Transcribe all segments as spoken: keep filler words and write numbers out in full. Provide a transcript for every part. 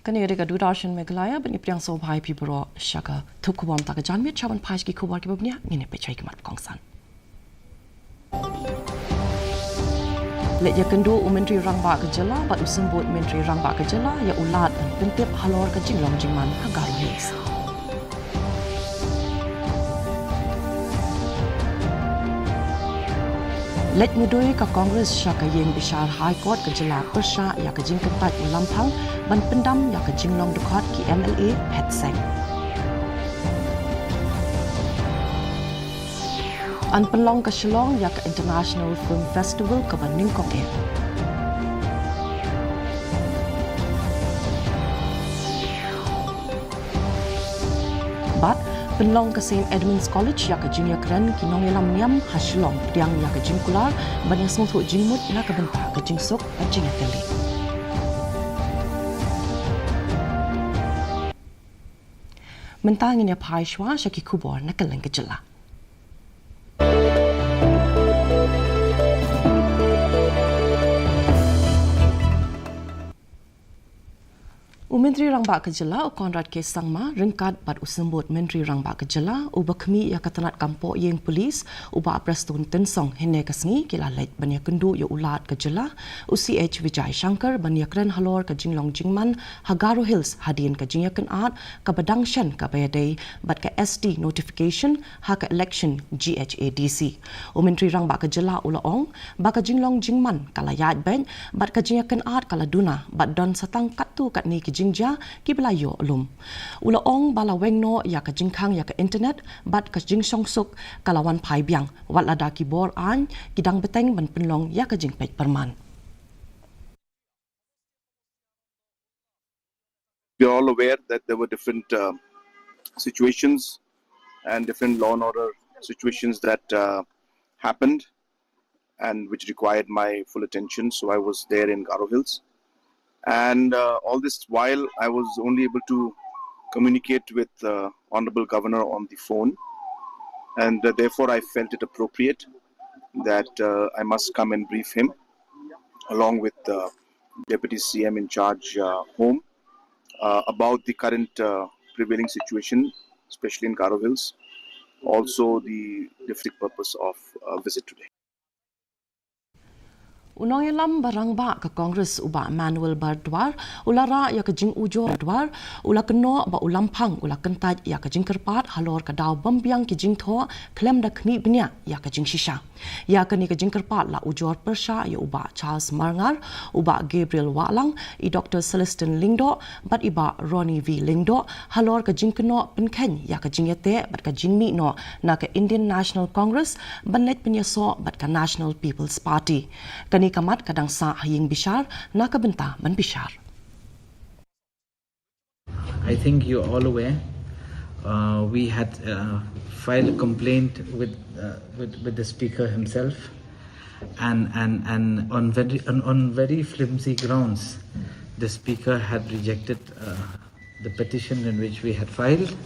Kane ka dei ka Doordarshan Meghalaya, bad ngi pdiang sngewbha ïa phi baroh sha ka thup khubor mynta ka janmiet. Sha ban phai sha ki khubor kiba bniah, ngin ïa peit sha ki mat ba kongsan. Leit ïakynduh u Myntri Rangbah ka jylla bad u Symbud Myntri Rangbah ka jylla ïa u Lad ban pyntip halor ka jinglong jingman ha Garo Hills. Leit mudui ka Congress sha ka ïing bishar High Court ka jylla pyrshah ïa ka jingkyntait u Lamphang ban pyndam ïa ka jinglong dkhot ki M L A phet seng. Yn pynlong ka Shillong ïa ka International Film Festival kaba nyngkong eh. Bad pynlong ka Saint Edmund's College ïa ka jingïakren ki nongïalam niam ha Shillong pdiang ïa ka jingkular ban ïasngewthuh jingmut na ka bynta ka jingsuk bad jingïatylli. Mynta ngin ïa phai shuwa sha ki khubor na kylleng ka jylla. U Myntri Rangbah ka jylla u Conrad K Sangma ryngkat bad u Symbud Myntri Rangbah ka jylla uba khmih ïa ka tnat kam pohïing police u Bah Prestone Tynsong hynne ka sngi ki la leit ban ïakynduh ïa u Lad ka jylla u C H Vijay Shankar ban ïakren halor ka jinglong jingman ha Garo Hills hadien ka jingïakynad kaba dang shen kaba ïadei bad ka S T notification ha ka election G H A D C. U Myntri Rangbah ka jylla u la ong ba ka jinglong jingman ka la ïaid beit bad ka jingïakynad ka la duna bad don sa tang katto katne ki jingjia kiba la ïoh lum. U la ong ba la weng noh ïa ka jingkhang ïa ka internet bad ka jingshongsuk ka la wan phai biang wat lada ki bor aiñ ki dang bteng ban pynlong ïa ka jingpeit pyrman. We're all aware that there were different uh, situations and different law and order situations that uh, happened and which required my full attention. So I was there in Garo Hills. And uh, all this while, I was only able to communicate with the Honorable Governor on the phone. And uh, therefore, I felt it appropriate that uh, I must come and brief him along with the Deputy C M in charge uh, home uh, about the current uh, prevailing situation, especially in Garo Hills, also the different purpose of uh, visit today. U nongïalam ba rangbah ka Congress u Bah Manuel Bardwar u la rah ïa ka jingujor Bardwar u la kynnoh ba u Lamphang u la kyntait ïa ka jingkyrpad halor ka daw bym biang ki jingthoh khlem da khmih bniah ïa ka jingshisha. Ïa kane ka jingkyrpad la ujor pyrshah ïa u Bah Charles Marngar, u Bah Gabriel Wahlang, i Doktor Celestine Lyngdoh bad i Bah Ronnie V Lyngdoh halor ka jingkynnoh pynkheiñ ïa ka jingïateh bad ka jingmih noh na ka Indian National Congress ban leit pynïasoh bad ka National People's Party. Kane ka mat ka dang sah ha ïing bishar na ka bynta ban bishar. I think you're all aware, uh, we had uh, filed a complaint with, uh, with, with the speaker himself, and, and, and on, very, on, on very flimsy grounds, the speaker had rejected uh, the petition in which we had filed,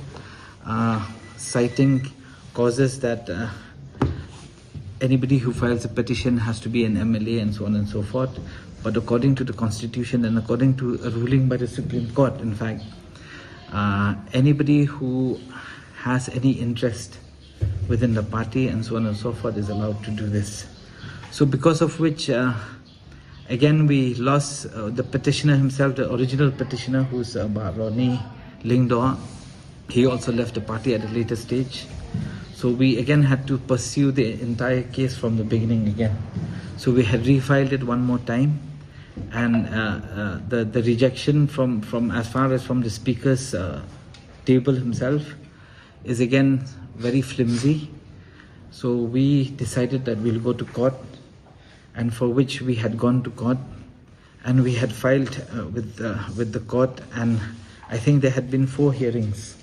uh, citing causes that uh, anybody who files a petition has to be an M L A and so on and so forth. But according to the Constitution and according to a ruling by the Supreme Court, in fact, uh, anybody who has any interest within the party and so on and so forth is allowed to do this. So, because of which, uh, again, we lost uh, the petitioner himself, the original petitioner, who's uh, Bah Ronnie Lyngdoh. He also left the party at a later stage. So we again had to pursue the entire case from the beginning again. So we had refiled it one more time, and uh, uh, the, the rejection from, from as far as from the speaker's uh, table himself is again very flimsy. So we decided that we'll go to court, and for which we had gone to court, and we had filed uh, with, uh, with the court, and I think there had been four hearings.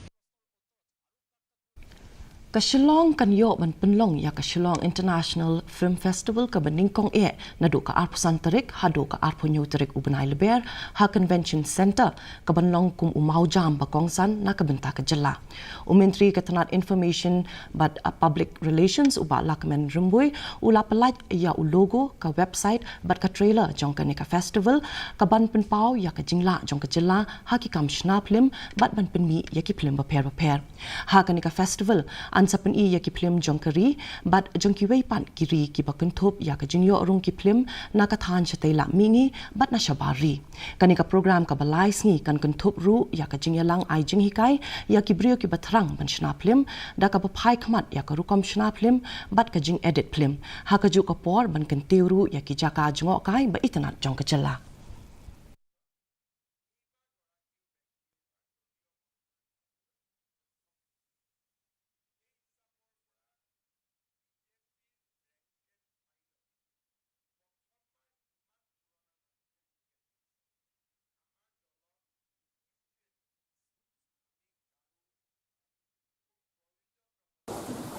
Ka Shillong kan ïoh ban pynlong ïa ka Shillong International Film Festival kaba nyngkong eh naduh ka arphew san tarik haduh ka arphew hynñiew tarik u bnai Lber ha Convention Centre, kaban long kum u mawjam ba kongsan na ka bynta ka jylla. U Myntri ka tnat Information bad, uh, Public Relations u Bah Lahkmen Rymbui u la pyllait ïa u logo, ka website bad ka trailer jong kane ka festival, kaban pynpaw ïa ka jinglah jong ka jylla ha ki kam shna phlim bad ban pynmih ïa ki phlim bapher bapher. Ha kane ka festival, yn sa pyni ïa ki phlim jong ka ri bad jong kiwei pat ki ri kiba kynthup ïa ka jingïoh rung ki phlim na ka thaiñ shatei lad mihngi bad na shabar ri. Kane ka program kaba lai sngi kan kynthup ruh ïa ka jingïalang ai jinghikai ïa ki briew kiba thrang ban shna phlim, da kaba phai khmat ïa ka rukom shna phlim bad ka jingedit phlim, ha kajuh ka por ban kyntiew ruh ïa ki jaka jngohkai ba itynnat jong ka jylla.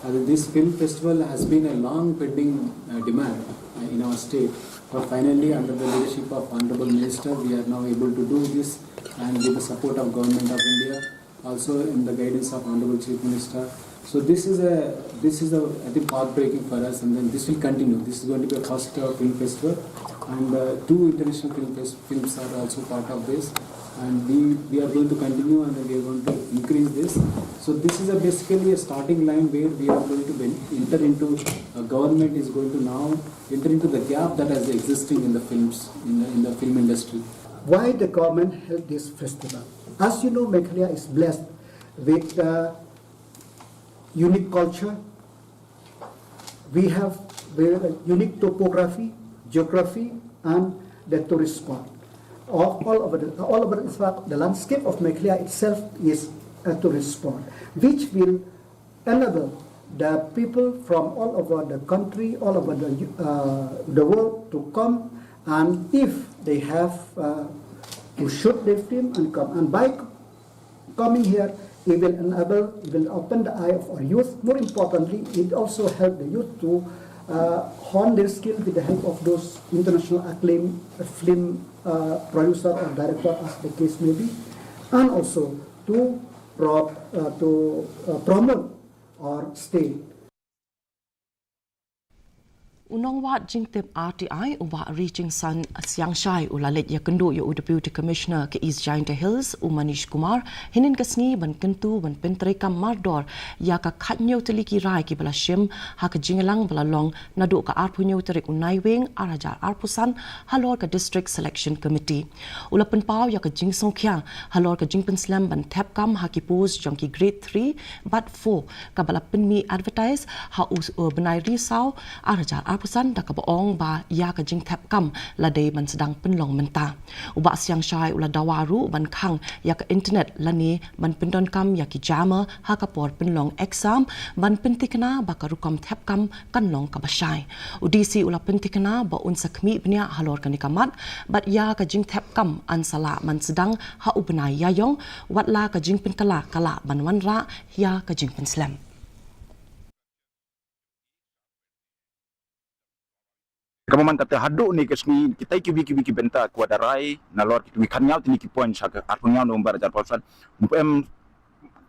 Uh, this film festival has been a long pending, uh, demand, uh, in our state. But finally, under the leadership of Honorable Minister, we are now able to do this, and with the support of Government of India, also in the guidance of Honorable Chief Minister. So this is a, this is a, I think, path breaking for us, and then this will continue. This is going to be a first, uh, film festival, and, uh, two international film fest-, films are also part of this, and we, we are going to continue, and we are going to increase this. So this is a basically a starting line where we are going to ben-, enter into, uh, government is going to now enter into the gap that is existing in the films, in the, in the film industry. Why the government held this festival? As you know, Meghalaya is blessed with, uh, unique culture. We have very unique topography, geography, and the tourist spot. All, all over the, all over, in fact, the landscape of Meghalaya itself is a tourist spot, which will enable the people from all over the country, all over the, uh, the world to come, and if they have, uh, to shoot their film and come. And by coming here, it will enable, it will open the eye of our youth. More importantly, it also help the youth to, uh, hone their skill with the help of those international acclaimed film, uh, producer or director, as the case may be, and also to pro-, uh, to, uh, promote our state. U nongwad jingtip R T I u Bah Richingson Siangshai u la leit ïakynduh ïa u Deputy Commissioner ka East Jaintia Hills u Manish Kumar hynnin ka sngi ban kyntu ban pyntreikam mardor ïa ka khathynñiew tylli ki rai kiba la shim ha ka jingïalang ba la long naduh ka arphew hynñiew tarik u Naiwieng ar hajar arphew san halor ka District Selection Committee. U la pynpaw ïa ka jingsngewkhia halor ka jingpynslem ban thep kam ha ki post jong ki grade three bad four kaba la pynmih advertise ha u, u bnai Risaw ar hajar arphew san da kaba ong ba ïa ka jingthep kam la dei ban sdang pynlong mynta. U Bah Siangshai u la dawa ruh ban khang ïa ka internet lane ban pyndonkam ïa ki jammer ha ka por pynlong exam ban pynthikna ba ka rukom thep kam kan long kaba shai. U D C u la pynthikna ba un sa khmih bniah halor kane ka mat bad ïa ka jingthep kam yn sa lah ban sdang ha u bnai Ïaïong, wat la ka jingpynkylla ka lah ban wanrah ïa ka jingpynslem. Ka mut mynta te haduh ne ka sngi kitai kiwei kiwei ki bynta ki wa da rai nalor kiwei khatnïaw tylli ki point sha ka arphew hynñiew November ar hajar arphew san. Ym pu em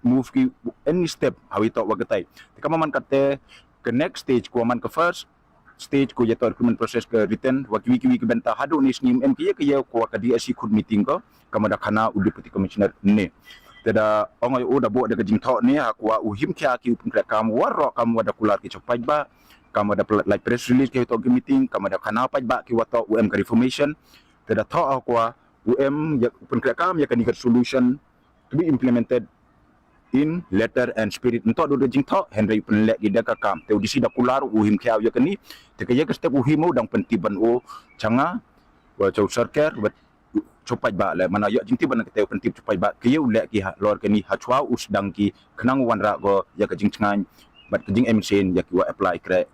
move ki any step ha wi toh wa kitai. Te ka mut mynta te ka next stage ka mut ka first stage ka ïa toh recruitment process ka written wa kiwei kiwei ki bynta haduh ne sngi ym em ki ïa ka ïa ka wa ka D S C khut meeting ko. Ka mut da khana u Deputy Commissioner ne. Te da ong ïa u da buh da ka jingthoh ne ha ka wa u him khia ki u pynkhreh kam waroh kam wa da kular ki chopaj ba. Kam wa da pla-, like press release ki ïa toh ki meeting kam wa da khana paj ba ki wa toh u em ka reformation. Te da thoh ha ka wa u em ïa u pynkhreh kam ïa kani ka resolution to be implemented in letter and spirit. Nto du da jingthoh hynrei u pynleh ki da ka kam. Te u D C da kular u him khia ïa kani. Te ka ïa ka step u him u dang pyntip ban u changa wa chau sarker wa chau paidbah le mana ïa jingtip ban kata u pyntip chau paidbah ka ïa u leh ki ha lor kani ha chwa u sdang ki khnang wanrah ko ïa ka jingchngaiñ bad ka jingem sien ïa ki wa apply kreh.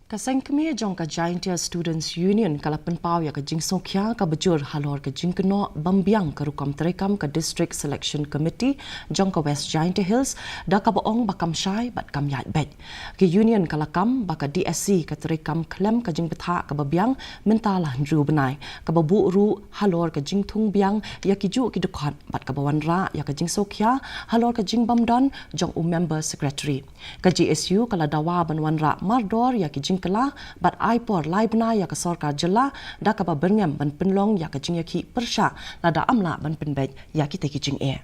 Ka seng kmie jong ka Jaintia Students Union ka la pynpaw ïa ka jingsngewkhia kaba jur halor ka jingkynnoh bym biang ka rukom treikam ka District Selection Committee jong ka West Jaintia Hills, da kaba ong ba kam shai bad kam ïaid beit. Ka Union ka la kam ba ka DSC ka treikam khlem ka jingbthah kaba biang mynta la hynriew bnai, kaba buh ruh halor ka jingthung biang ïa ki juh ki dkhot bad kaba wanrah ïa ka jingsngewkhia halor ka jingbymdon jong u Member Secretary. Ka JSU ka la dawa ban wanrah mardor ïa ki jingkylla bad ai por lai bnai ïa ka sorkar jylla da kaba byrngem ban pynlong ïa ka jingïakhih pyrshah lada ym lah ban pynbeit ïa kita ki jingeh.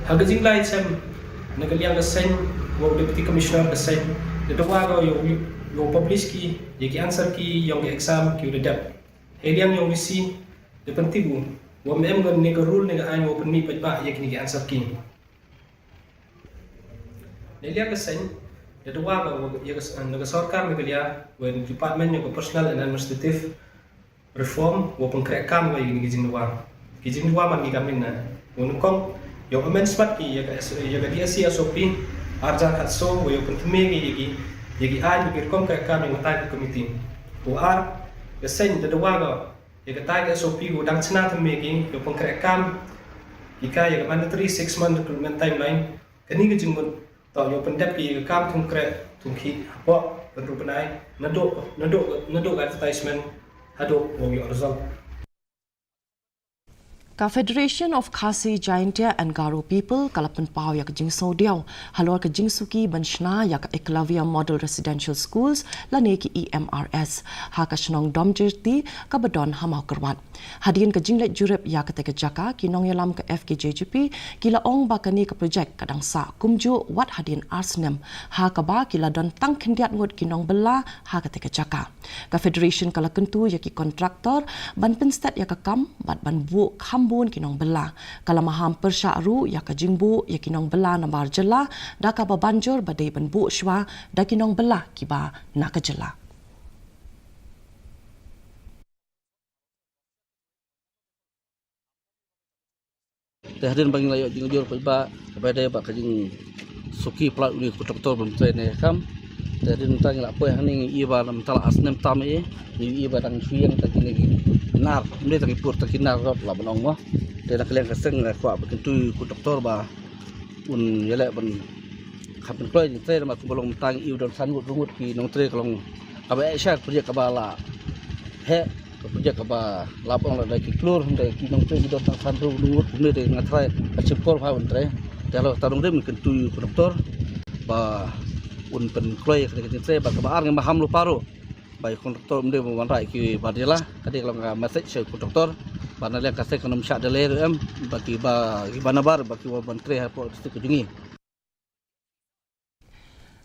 Ha ka jingleit sem na ka liang ka seng, u Deputy Commissioner ka seng, da dawa ka ïa u, ïa u publish ki ïa ki answer key ïong ki exam ki u da dep. Hei liang ïong ki si da pyntip u wa ym em kane ka rule ne ka aiñ wa pynmih paidbah ïa kine ki answer key. Na liang ka seng, da dawa ka ïa ka, na ka sorkar Meghalaya, wa department ïong ka Personnel and Administrative Reform wa pynkhreh kam wa ïa kine ki jingdawa. Ki jingdawa man ki kam mynne. Wa nyngkong, ïa u amend smat ki ïa ka, ïa ka DSC SOP arhajar khatsaw, wa ïa u pynthymmai ki ïa ki, ïa ki aiñ ki rukom khreh kam ïa ka tai ka committee. Wa ar, ka seng da dawa ka ïa ka tai ka SOP wa dang chna thymmai ki, ïa u pynkhreh kam, ïa ka, ïa ka mandatory six month recruitment timeline. Kane ka jingmut, to ïa u pyndep ki ïa ka kam thung khreh, thung khih, hapoh hynriew bnai, naduh, naduh, naduh ka advertisement, haduh wa u ïoh result. Ka Federation of Khasi Jaintia and Garo People ka la pynpaw ïa ka jingsngewdiaw halor ka jingsuki ban shna ïa ka Eklavya Model Residential Schools lane ki EMRS ha ka shnong Domjyrti kaba don ha Mawkyrwat. Hadien ka jingleit jurip ïa kata ka jaka, ki nongïalam ka FKJGP ki la ong ba kane ka projek ka dang sah kumjuh wat hadien ar snem, ha kaba ki la don tang khyndiat ngut ki nongbylla ha kata ka jaka. Ka Federation ka la kyntu ïa ki kontraktor ban pynstet ïa ka kam bad ban buh kham bun ki nongbylla. Ka la maham pyrshah ruh ïa ka jingbuh ïa ki nongbylla nabar jylla, da kaba ban jur ba dei ban buh shuwa da ki nongbylla kiba na ka jylla. Te hadien ba ngi la ïoh jingujor paidbah, kaba dei ba ka jingsuki palat une u kontraktor ban trei ne kam. Te hadien mynta ngi la poi hangne ngi i ba mynta la ar snem tam i, ngi i ba dang shu ïeng tang kine ki nar, ym dei tang ki pur, tang ki nar rot la ban ong mo. Te na ka liang ka seng nga kwah ba kyntu u kontraktor ba un ïaleh ban kham pynkloi jingtrei, namar kumba long mynta ngi i u don san ngut ruh ngut ki nongtrei, ka long kaba eh shai ka projek kaba la heh, ka projek kaba la ong la dei ki klur, hynrei ki nongtrei ki don tang san ruh ngut, kumne te nga tharai ka shim por bha ban trei. Te halor kata nongrim ngi kyntu u kontraktor ba un pynkloi ka jingtrei, bad kaba ar ngi maham lypa ruh ba u kontraktor ym dei ban wanrah ïa ki bar jylla. Ka dei ka long ka message sha u kontraktor ba na liang ka seng kan ym shah delay ruh em, ba kiba, kiba nabar ba ki wan ban trei hapoh district ka jong ngi.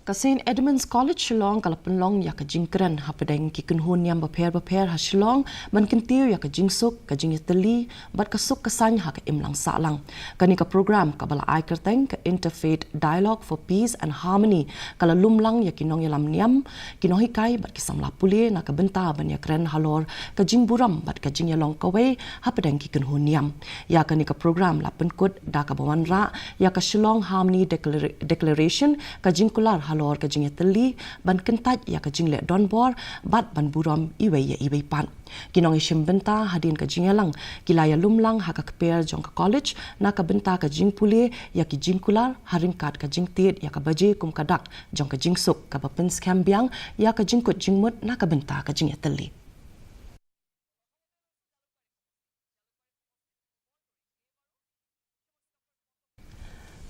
Ka Saint Edmund's College Shillong ka la pynlong ïa ka jingkren hapdeng ki kynhun niam bapher bapher ha Shillong ban kyntiew ïa ka jingsuk, ka jingïatylli bad ka suk ka saiñ ha ka imlang sahlang. Kane ka program kaba la ai kyrteng ka Interfaith Dialogue for Peace and Harmony ka la lum lang ïa ki nongïalam niam, ki nonghikai bad ki samla pule na ka bynta ban ïakren halor ka jingburom bad ka jingïalong kawei hapdeng ki kynhun niam. Ïa kane ka program la pynkut da kaba wanrah ïa ka Shillong Harmony Declara-, Declaration, ka jingkular halor ka jingïatylli ban kyntait ïa ka jingleh donbor bad ban burom iwei ïa iwei pat. Ki nongïashim bynta hadien ka jingïalang ki la ïalum lang ha ka kper jong ka college na ka bynta ka jingpule ïa ki jingkular ha ryngkat ka jingtied ïa ka baje kum ka dak jong ka jingsuk, kaba pynskhem biang ïa ka jingkut jingmut na ka bynta ka jingïatylli.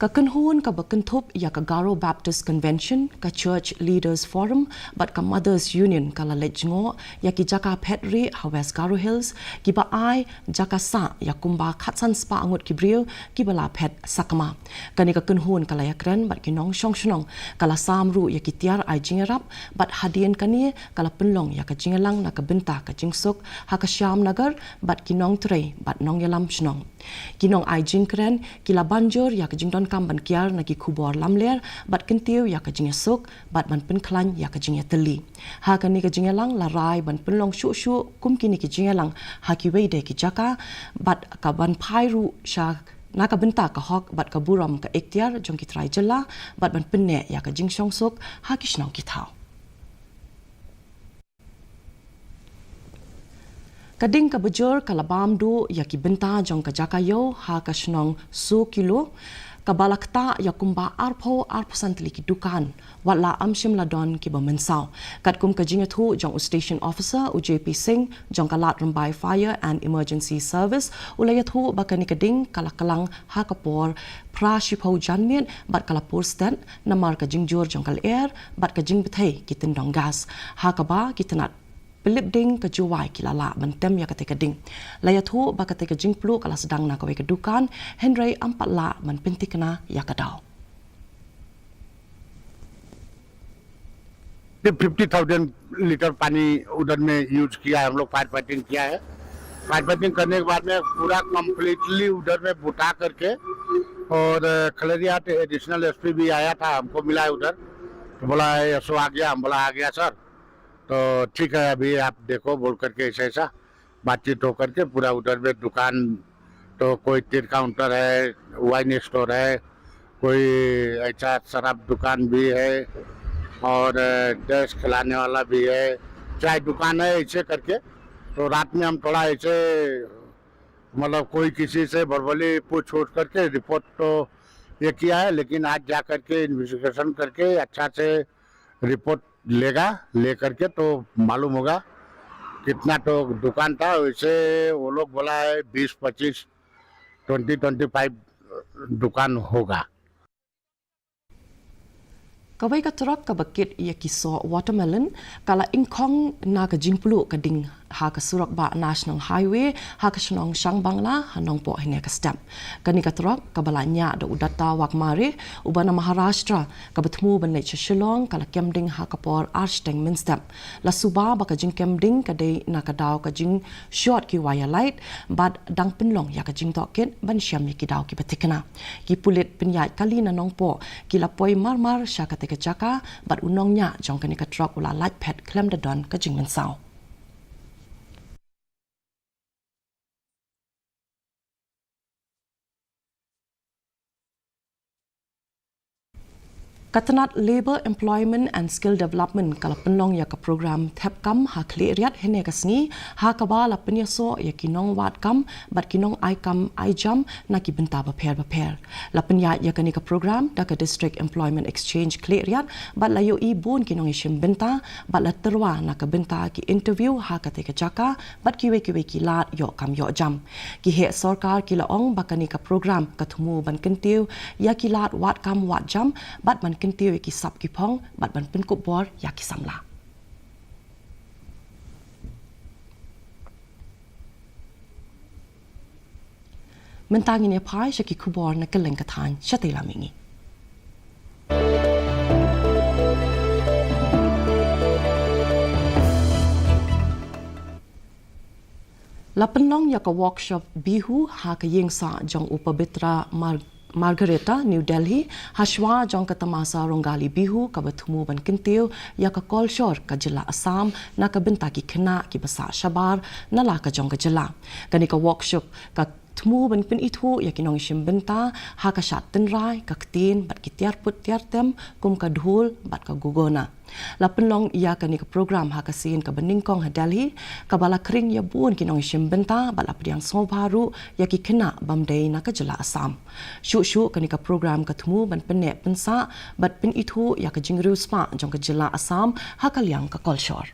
Ka kynhun kaba kynthup ïa ka Garo Baptist Convention, ka Church Leaders Forum bad ka Mothers Union ka la leit jngoh ïa ki jaka phet rieh ha West Garo Hills, kiba ai jaka sah ïa kumba khatsan spah ngut ki briew kiba la phet sakma. Kane ka kynhun ka la ïakren bad ki nongshong shnong, ka la sam ruh ïa ki tiar ai jingïarap, bad hadien kane ka la pynlong ïa ka jingïalang na ka bynta ka jingsuk ha ka Shyamnagar bad ki nongtrei bad nongïalam shnong. Ki nong ai jingkren ki la ban jur ïa ka jingdonkam ban kiar na ki khubor lamler bad kyntiew ïa ka jingïasuk bad ban pynkhlaiñ ïa ka jingïatylli. Ha kane ka jingïalang la rai ban pynlong shuh shuh kum kine ki jingïalang ha kiwei de ki jaka bad ka ban phai ruh sha na ka bynta ka hok bad ka burom ka ikhtiar jong ki trai jylla bad ban pynneh ïa ka jingshongsuk ha ki shnong ki thaw. Ka ding kaba jur ka la bam duh ïa ki bynta jong ka jaka ïew ha ka shnong Sokilo, kaba la ktah ïa kumba arphew, arphew san tylli ki dukan, wat la ym shym la don kiba mynsaw. Katkum ka jingïathuh jong u Station Officer, u J P Singh, jong ka Lad Rymbai Fire and Emergency Service, u la ïathuh ba kane ka ding ka la klang ha ka por phra shiphew janmiet bad ka la pur stet namar ka jingjur jong ka lyer bad ka jingbthei ki tyndong gas, ha kaba ki tnat pynlip ding ka Jowai ki la lah ban tem ïa katei ka ding. La ïathuh ba katei ka jingpluh ka la sdang na kawei ka dukan, hynrei ym pat lah ban pynthikna ïa ka daw. फिफ्टी थाउजेंड लीटर पानी उधर में यूज़ किया है, हम लोग फायर फाइटिंग किया है। फायर फाइटिंग करने के बाद में पूरा कम्प्लीटली उधर में बुता करके, और खलरिया एडिशनल एसपी भी आया था, हमको मिला है उधर, तो बोला, "एसओ आ गया?" हम बोला, "आ गया सर।" तो ठीक है, अभी आप देखो बोल करके ऐसा ऐसा बातचीत हो करके पूरा उधर में दुकान, तो कोई टी काउंटर है, वाइन स्टोर है, कोई ऐसा शराब दुकान भी है और गैस खिलाने वाला भी है, चाय दुकान है, ऐसे करके। तो रात में हम थोड़ा ऐसे, मतलब, कोई किसी से वर्बली पूछ उछ करके रिपोर्ट तो ये किया है, लेकिन आज जा करके इन्वेस्टिगेशन करके अच्छा से रिपोर्ट लेगा, लेकर के तो मालूम होगा कितना तो दुकान था। वैसे वो लोग बोला है बीस पच्चीस, ट्वेंटी ट्वेंटी फाइव दुकान होगा। Kawei ka trok kaba kit ïa ki soh watermelon ka la ingkhong na ka jingpluh ka ding ha ka surok bah National Highway ha ka shnong Shangbangla ha Nongpoh hynne ka step. Kane ka trok kaba la ñiah da u Datta Wagmare uba na Maharashtra kaba thmu ban leit sha Shillong ka la kem ding ha ka por ar shiteng mynstep. La suba ba ka jingkem ding ka dei na ka daw ka jingshot ki wire light bad dang pynlong ïa ka jingtohkit ban shem ïa ki daw kiba thikna. Ki pulit pynïaid kali na Nongpoh ki la poi marmar sha katei ka jaka bad u nongñiah jong kane ka trok u la lait phet khlem da don ka jingmynsaw. Ka tnat Labour, Employment and Skill Development ka la pynlong ïa ka program thep kam ha Khliehriat hynne ka sngi, ha kaba la pynïasoh ïa ki nongwad kam bad ki nongai kam ai jam na ki bynta bapher bapher. La pynïaid ïa kane ka program da ka District Employment Exchange Khliehriat bad la ïohi bun ki nongïashim bynta bad la tyrwa na ka bynta ki interview ha katei ka jaka bad kiwei kiwei ki lad ïoh kam ïoh jam. Ki heh sorkar ki la ong ba kane ka program ka thmu ban kyntiew ïa ki lad wad kam wad jam bad ban kyntiew ïa ki sap ki phong bad ban pynkup bor ïa ki samla. Mynta ngin ïa phai sha ki khubor na kylleng ka thaiñ, shatei la mihngi. La pynlong ïa ka workshop Bihu ha ka ïing sah jong u Pabitra Mar-, Margareta, New Delhi, ha shwa jong ka tamasa Rongali Bihu kaba thmu ban kyntiew ïa ka kolshor ka jylla Assam na ka bynta ki khynnah kiba sah shabar na la ka jong ka jylla. Kane ka workshop ka thmu ban pynithuh ïa ki nongïashim bynta ha ka shad tynrai, ka ktien bad ki tiar put tiar tem kum ka dhol bad ka gogona. La pynlong ïa kane ka program ha ka sien kaba nyngkong ha Delhi, kaba la khring ïa bun ki nongïashim bynta bad la pdiang sngewbha ruh ïa ki khynnah bym dei na ka jylla Assam. Shuh shuh kane ka program ka thmu ban pynneh pynsah bad pynithuh ïa ka jingriewspah jong ka jylla Assam ha ka liang ka kolshor.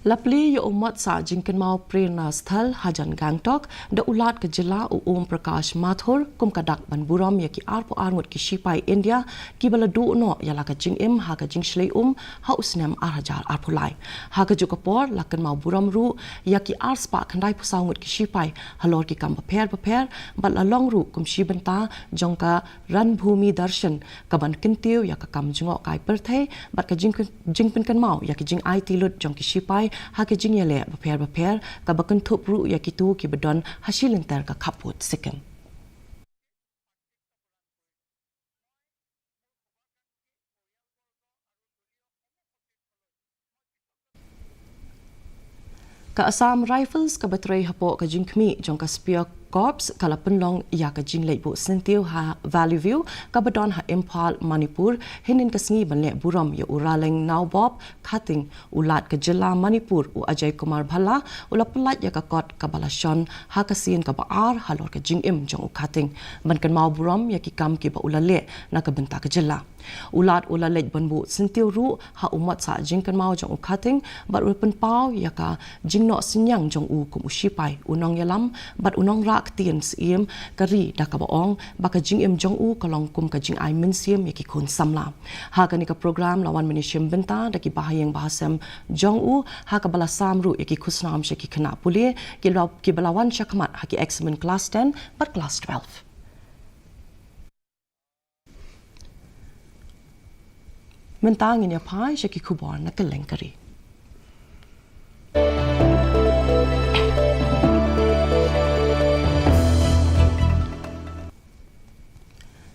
La plie ïa u mot sah jingkynmaw Prerna Sthal hajan Gangtok da u Lat ka jylla u Om Prakash Mathur kum ka dak ban burom ïa ki arphew ar ngut ki shipai India kiba la duh noh ïa la ka jingim ha ka jingshlei um ha u snem ar hajar arphew lai. Ha kajuh ka por la kynmaw burom ruh ïa ki arspah khyndaiphew saw ngut ki shipai halor ki kam bapher bapher bad la long ruh kum shi bynta jong ka Ranbhumi Darshan kaban kyntiew ïa ka kam jngohkai pyrthei bad ka jing, jingpynkynmaw ïa ka jingaiti lut jong ki shipai ha ka jingïaleh bapher bapher kaba kynthup ruh ïa kito kiba don ha shi lynter ka khappud Sikkim. Ka Assam Rifles kaba trei hapoh ka jingkhmih jong ka Spear Corps ka la pynlong ïa ka jingleit buh syntiew ha Valley View kaba don ha Imphal, Manipur, hynnin ka sngi ban leh burom ïa u Raleng Nawbob Khating, u Lat ka jylla Manipur, u Ajay Kumar Bhalla u la pyllait ïa ka kot kaba la shon ha ka sien kaba ar halor ka jingim jong u Khating ban kynmaw burom ïa ki kam kiba u la leh na ka bynta ka jylla. U Lat u la leit ban buh syntiew ruh ha u mot sah jingkynmaw jong u Khating bad u la pynpaw ïa ka jingnoh synñiang jong u kum u shipai, u nongïalam bad u nongrah ktien syiem ka ri da kaba ong ba ka jingim jong u ka long kum ka jingai mynsiem ïa ki khun samla. Ha kane ka program la wan ban ïashim bynta da ki bahaïing bahasem jong u ha kaba la sam ruh ïa ki khusnam sha ki khynnah pule kiba la, kiba la wan shakhmat ha ki examen klas ten bad klas twelve. Mynta ngin ïa phai sha ki khubor na kylleng ka ri.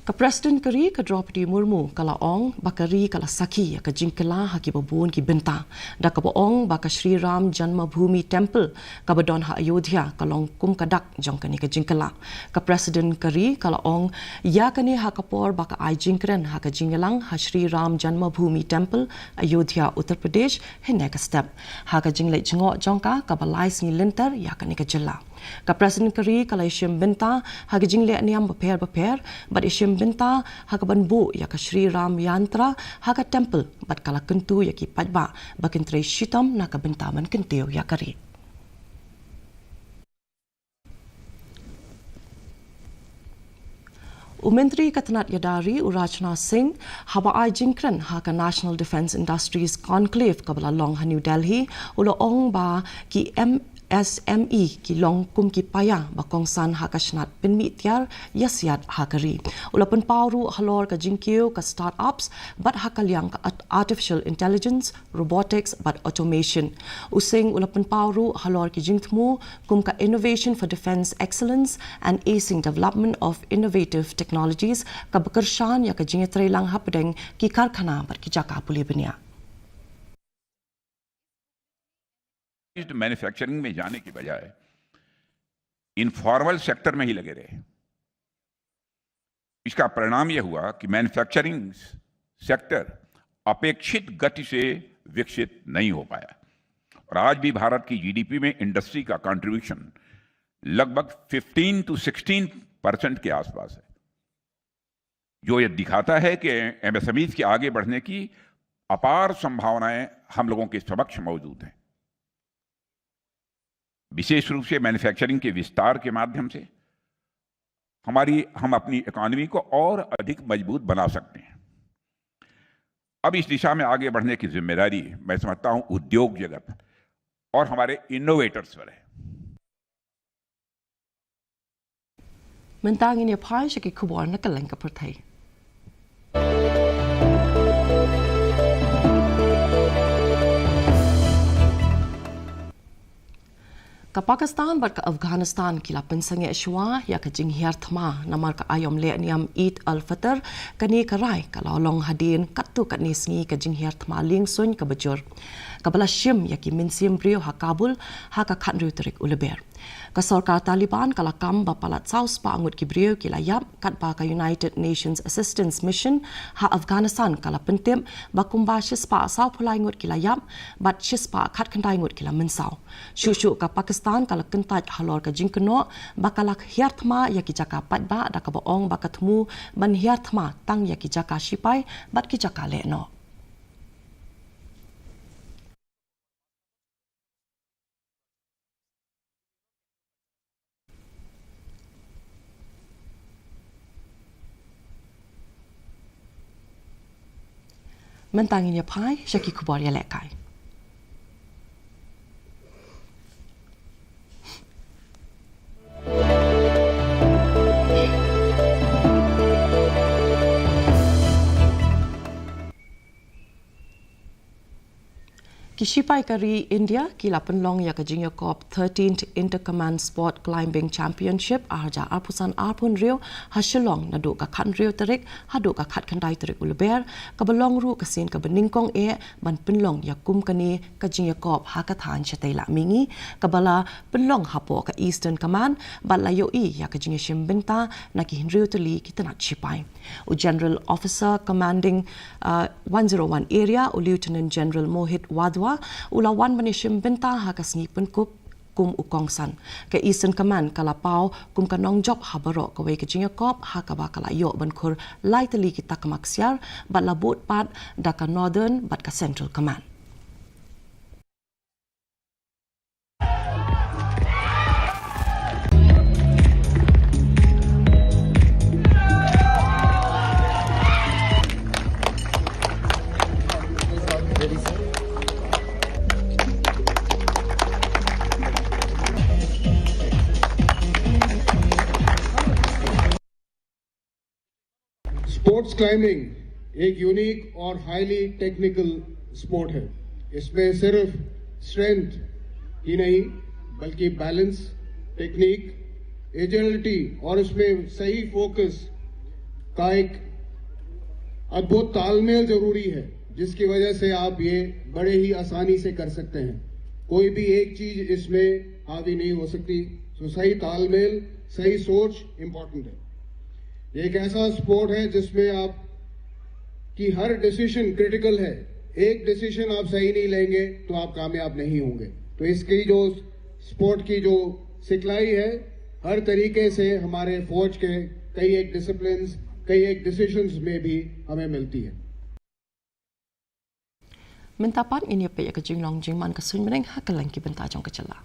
Ka President ka ri ka Droupadi Murmu ka la ong ba ka ri ka la sakhi ïa ka jingkylla ha kiba bun ki bynta da kaba ong ba ka Shri Ram Janmabhoomi Temple kaba don ha Ayodhya ka long kum ka dak jong kane ka jingkylla. Ka President ka ri ka la ong ïa kane ha ka por ba ka ai jingkren ha ka jingïalang ha Shri Ram Janmabhoomi Temple, Ayodhya, Uttar Pradesh, hynne ka step ha ka jingleit jngoh jong ka kaba lai sngi lynter ïa kane ka jylla. Ka President ka ri ka la ïashim bynta ha ka jingleh niam bapher bapher bad ïashim bynta ha kaban buh ïa ka Shri Ram Yantra ha ka temple bad ka la kyntu ïa ki paidbah ba kin trei shitom na ka bynta ban kyntiew ïa ka ri. U Myntri ka tnat ïada ri u Rajnath Singh haba ai jingkren ha ka National Defence Industries Conclave kaba la long ha New Delhi u la ong ba ki M S M E ki long kum ki paia ba kongsan ha ka shnat pynmih tiar ïasiat ha ka ri. U la pynpaw ruh halor ka jingkiew ka start-ups bad ha ka liang ka art-, artificial intelligence, robotics bad automation. U Singh u la pynpaw ruh halor ki jingthmu kum ka Innovation for Defence Excellence and Easing Development of Innovative Technologies kaba kyrshan ïa ka jingïatreilang hapdeng ki karkhana bad ki jaka pule bniah. मैन्युफैक्चरिंग में जाने की बजाय इनफॉर्मल सेक्टर में ही लगे रहे। इसका परिणाम यह हुआ कि मैन्युफैक्चरिंग सेक्टर अपेक्षित गति से विकसित नहीं हो पाया और आज भी भारत की जीडीपी में इंडस्ट्री का कंट्रीब्यूशन लगभग फिफ्टीन टू सिक्सटीन परसेंट के आसपास है, जो ये दिखाता है कि एमएसएमईज के आगे बढ़ने की अपार संभावनाएं हम लोगों के समक्ष मौजूद हैं। विशेष रूप से मैन्युफैक्चरिंग के विस्तार के माध्यम से हमारी हम अपनी इकोनॉमी को और अधिक मजबूत बना सकते हैं। अब इस दिशा में आगे बढ़ने की जिम्मेदारी मैं समझता हूं उद्योग जगत और हमारे इनोवेटर्स पर है। Mynta ngin ïa phai sha ki khubor na kylleng ka pyrthei. Ka Pakistan bad ka Afghanistan ki la pynsangeh shuwa ïa ka jinghiar thma namar ka aïom lehniam Eid al-Fitr. Kane ka rai ka la long hadien katto katne sngi ka jinghiar thma liengsuiñ kaba jur kaba la shim ïa ki mynsiem briew ha Kabul ha ka khathynriew tarik u Lber. Ka sorkar Taliban ka la kam ba palat saw spah ngut ki briew ki la ïap, katba ka United Nations Assistance Mission ha Afghanistan ka la pyntip ba kumba shispah sawphew lai ngut ki la ïap bad shispah khatkhyndai ngut ki la mynsaw. Shuh shuh ka Pakistan ka la kyntait halor ka jingkynnoh ba ka la hiar thma ïa ki jaka paidbah da kaba ong ba ka thmu ban hiar thma tang ïa ki jaka shipai bad ki jaka lehnoh. Mynta ngin ïa phai sha ki khubor ïalehkai. Ki shipai ka ri India ki la pynlong ïa ka jingïakop thirteenth Inter-Command Sport Climbing Championship ar hajar arphew san arphew hynriew ha Shillong naduh ka khathynriew tarik haduh ka khatkhyndai tarik u Lber, kaba long ruh ka sien kaba nyngkong eh ban pynlong ïa kum kane ka jingïakop ha ka thaiñ shatei la mihngi, kaba la pynlong hapoh ka Eastern Command bad la ïohi ïa ka jingïashim bynta na ki hynriew tylli ki tnat shipai. U General Officer Commanding, uh, one zero one Area, u Lieutenant General Mohit Wadhwa, u la wan ban ïashim bynta ha ka sngi pynkup kum u kongsan. Ka Eastern Command ka la paw kum ka nongjop ha baroh kawei ka jingïakop ha kaba ka la ïoh ban khur lai tylli ki takma ksiar bad la bud pat da ka Northern bad ka Central Command. स्पोर्ट्स क्लाइंबिंग एक यूनिक और हाईली टेक्निकल स्पोर्ट है। इसमें सिर्फ स्ट्रेंथ ही नहीं, बल्कि बैलेंस, टेक्निक, एजिलिटी और उसमें सही फोकस का एक अद्भुत तालमेल जरूरी है, जिसकी वजह से आप ये बड़े ही आसानी से कर सकते हैं। कोई भी एक चीज इसमें हावी नहीं हो सकती। तो सही तालमेल, सही सोच इंपॉर्टेंट है। ये एक ऐसा स्पोर्ट है जिसमें आप की हर डिसीजन क्रिटिकल है। एक डिसीजन आप सही नहीं लेंगे तो आप कामयाब नहीं होंगे। तो इसकी जो स्पोर्ट की जो सिखलाई है, हर तरीके से हमारे फौज के कई एक डिसिप्लिन्स, कई एक डिसीजंस में भी हमें मिलती है। Mynta pat ngin ïa peit ïa ka jinglong jingman ka suiñ bneng ha kylleng ki bynta jong ka jylla.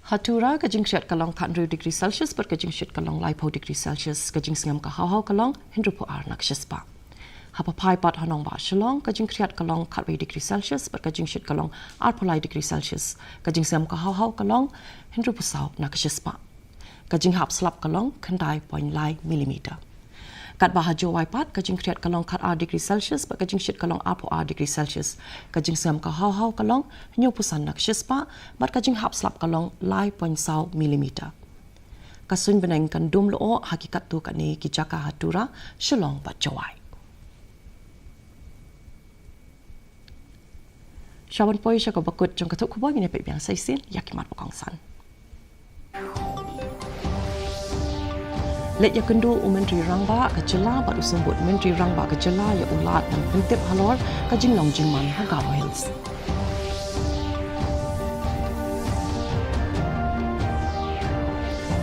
Ha Tura ka jingkhriat ka long khathynriew degree Celsius bad ka jingshit ka long laiphew degree Celsius, ka jingsngem ka haw haw ka long hynriewphew ar na ka shispah. Ha Papaipat ha nongbah Shillong ka jingkhriat ka long khatwei degree Celsius bad ka jingshit ka long arphew lai degree Celsius, ka jingsngem ka haw haw ka long hynriewphew saw na ka shispah. Ka jinghap slap ka long khyndai point lai millimeter. Katba ha Jowai pat ka jingkhriat ka long khatar degree Celsius bad ka jingshit ka long arphew ar degree Celsius, ka jingsngem ka haw haw ka long hynñiewphew san na ka shispah bad ka jinghap slap ka long lai point saw millimeter. Ka suiñ bneng kan dum lyoh ha ki katto katne ki jaka ha Tura, Shillong bad Jowai. Sha ban poi sha kaba kut jong ka thup khubor ngin ïa peit biang sa shisien ïa ki mat ba kongsan. Leit ïakynduh u Myntri Rangbah ka jylla bad u Symbud Myntri Rangbah ka jylla ïa u Lad ban pyntip halor ka jinglong jingman ha Garo Hills.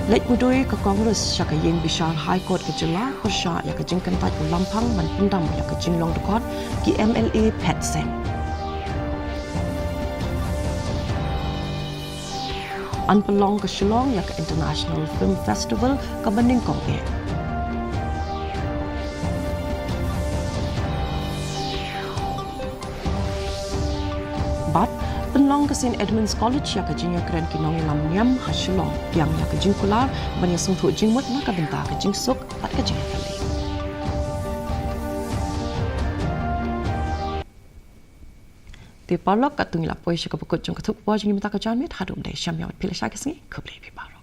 Leit mudui ka Congress sha ka ïing bishar High Court ka jylla pyrshah ïa ka jingkyntait u Lamphang ban pyndam ïa ka jinglong dkhot ki M L A phet seng. Yn pynlong ka Shillong ïa ka International Film Festival kaba nyngkong eh. Bad pynlong ka Saint Edmund's College ïa ka jingïakren ki nongïalam niam ha Shillong, biang ïa ka jingkular ban ïasngewthuh jingmut na ka bynta ka jingsuk bad ka jingïakynduh. Te paralok, katto ngi la poi sha kaba kut jong ka thup khubor jong ngi mynta ka janmiet. Haduh mynta shem ïa wat phi la shah ka sngi, khublei phi baroh.